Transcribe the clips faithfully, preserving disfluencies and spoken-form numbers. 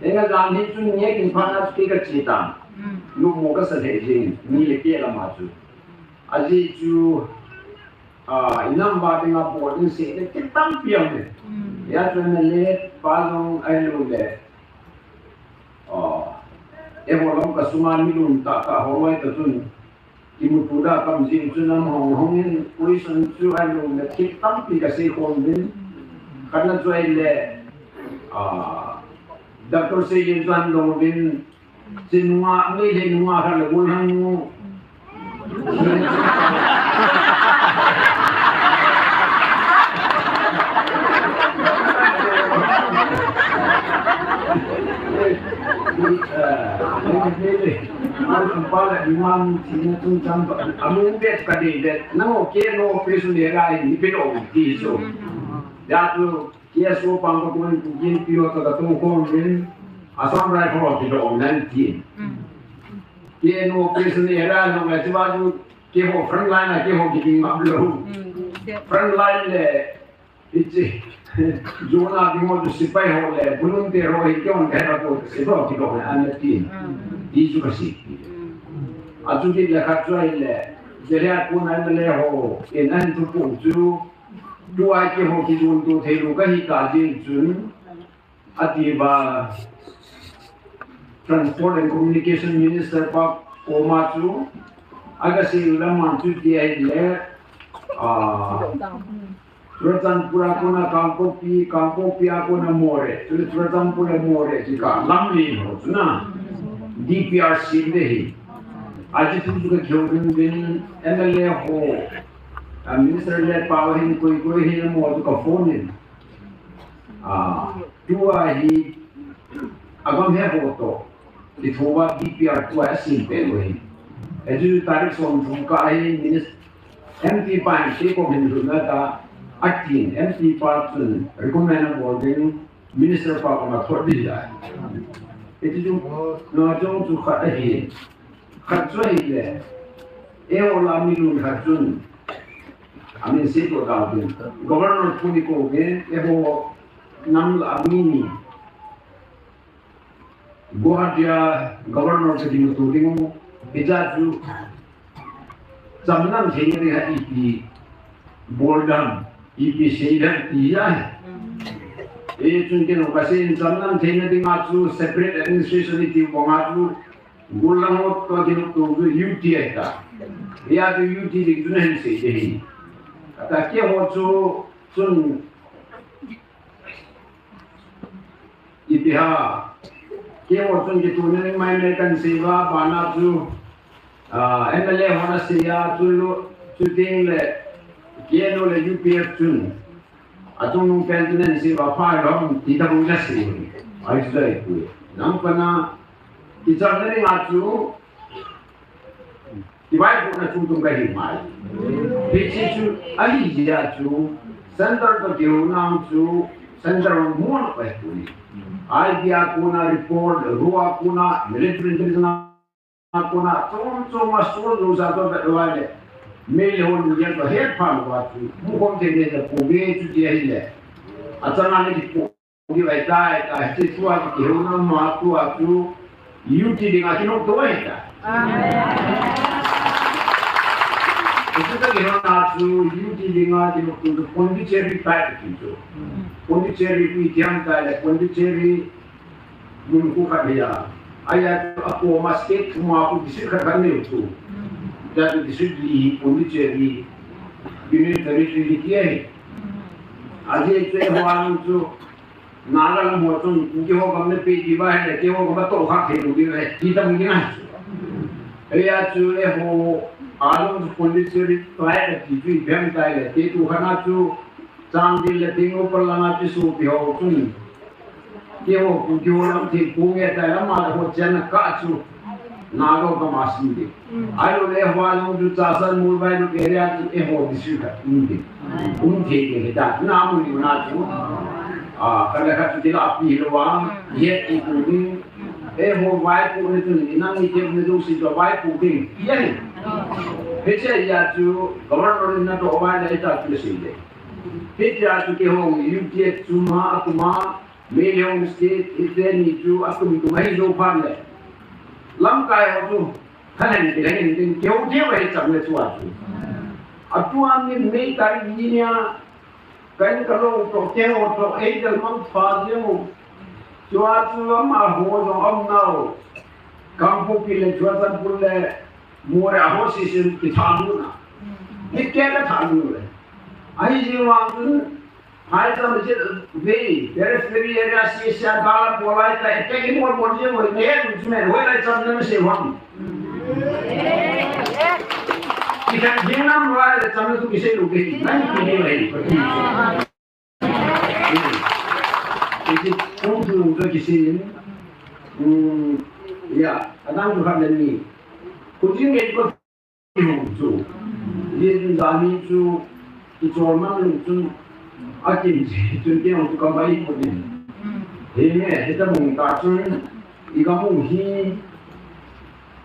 Enga jan hi chun nge kin pha na chu kei ka chi ta. Lu mo ka sa le jing, mi le ke la ma chu. A ji chu, a, i nam ba ding a bo ding se le ki tam piang le. Ya chu na le, pa long ai lu le. A, e ho long ka suma mi lun ta ka ho wai ta chun. Kimutu da kam jing chu nam hong hong in, ui sun chu ai lo me thik tampi ka sei khom vin. Khat na chu ai le, a, doctor sei yin chu an dong vin, chi nunga, mi le nunga khat le gul hang nu. Amun bet ka dei bet, nang o ke no operation le rai ni pe lo ti so. Ya tu, ke so pang ko kun ku kin pi o to ka tung ko rin, Assam Rifle pi lo nan ti. Ke no operation le rai no ngai ti ba tu, ke ho front line a ke ho ki ding ma lo. Front line le, Hiche, Jona ding ho chu sepai ho le, volunteer ho hi keiman ka hera ko, sepai ho kidong le, an le tin. Ti chu ka sei. A chu kit le khat chu ahile, Jeria kun an le ho, in an thu pu chu, tua keiho kijon tu thei lou ka hi ta jin chun, Ati ba Transport and Communication Minister pa koma chu, aga sei lam man chu ti ahile, ah, Churachandpur a kona Kangpokpi, Kangpokpi a kona Moreh, chu Churachandpur le Moreh ti ka lam li ho chu na, D P R sem de hi. Aji thu chu ka kihou ding ding M L A ho, ah, Minister le pa hin koi koi hin mo chu ka phone in. Ah, tua hi, agam he ho to, ti thova D P R tua a sim pe lo hi. Eju tarik som thum ka hi minis-, M P pa hin ti ko min lu na ta, atin, M P pa chun recommend a bol ding, minister pa ko ma thot di la. Eju, no jong chu khat ahi. Khat chu ahile, e o la mi lun khat chun, amin sei to da ding. Governor pu ni ko ke, e ho nam la mi ni. Guwahati a governor ka ding to ding, e ja chu, cham lam thei ni ha ipi, bol dam. Ipi sei dan ti a. E chun kei no ka sei in cham lam theina dinga chu separate administration i ti banga chu gul lang ho to kei no to chu U T ahi ta. Ya chu U T ding chu na hin sei de hi. Ata keiho chu chun Ipi ha, keiho chun kituh na ding mai mai kan sei uva, bana chu, ah, M L A hon asei a, chu lu, chu ding le, K N O le U P F chun, achungnung pen chun asei uva, pha lom, ti ta bang la sei uve. Ai chu dai pu. Nang pana, kichamna dinga chu, Kivaipohna chungchang kahi mai. Hiche chu, ahi jeh a chu, center toh kihouna chu, center hung mu lou kahi poi. I B a kona report, RAW a kona, military intelligence a kona, chom chom a sol lou sa toh vet lou le. Meilhei hon jeng toh het pha lou a chu, mu khom thei le le, pu ve chu ti ahile. Achanga le kipu Ni vai tai, tai, hiche tua kihouna ma tua chu U T dinga kinopto ahi ta. Amen. Hiche ta kihouna chu U T dinga kinopto chu Pondicherry tai ti chu. Pondicherry pi kiam tai le Pondicherry mun khu khat hi a. Ahi a chu akoma state thum a khu district khat khat nei u chu. Tia chu district li hi Pondicherry Union Territory li ti ahi. Ajeh chu eiho a chu Naga lam ho chun, keiho gam le pe ti uva ahile, keiho gam a toh kha thei lou diu ahi, ti tam ding ahi. Hia chu eiho, along chu Pondicherry, tua hi ti chu ipi ham tile, kei tu khat a chu, Chandel le Tengnoupal langa chu sopi ho chun. Keiho, keiho lam thei pu nge tile, ama le ho chenna kah chu. Naga gam a sim ding. Ahilou le, eiho a jong chu Chassad Moolbhai Luk area chu eiho district khat um ding. Um thei ding ahi ta. Na mun na chu. Ah, khat le khat chu ti la pi lou a. Hetpi pu ding. Eiho vaipohna chu ni nang ni te na jong si chu vaipoh ding. Ahi. Hiche a chu governor in na toh vai le ta chu sei le. Hiche a chu keiho U T F chu ma, a tu ma. Meilhei State, hite ni chu atum tum ahi jou phat le. Lamkai ho chu, khahen kilhen in tin keu thei ahi chang le chu a chu. Atua ni May tarik ni nia, kan ka lo to ke ho to ei dal mang pha jeng u. Chu a chu amaho jong um nau. Kangpokpi le Churachandpur le Moreh ho si sin kitha nu na. Ni ke ka tha nu le. Ahi jeng vang chun, Hai cham je ve, periphery area si sia dala bolai ta, ete ki mol mol je mo, ne, tu me, hoi lai cham na se wang. Ki kan jing nam lai cham tu ki se lu ke, nan ki ni lai. Iti, kum tu tu ki se, hmm, ya, adang tu ha le ni. Ku jing ke ko Hung chu. Yin zani chu, kichol man lung chun, akin chun kei hung chu ka bai put in. He nge, heta mung ta chun, i ka mung hi,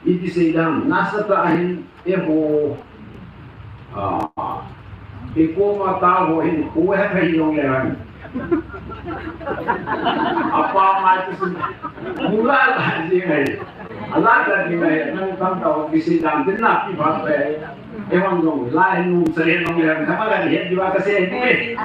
iti sei dam, nasa ta hin, e ho, ah, e ko ma ta ho hin, ko he phai yong le han. Apa mai tu sun. Mula la ji ngai. Ala la ji ngai. Nang tam tau ki si dam tin na pi phat pe. E wang dong lai nu sa le nong le. Thama la ji he ji wa ka se ni.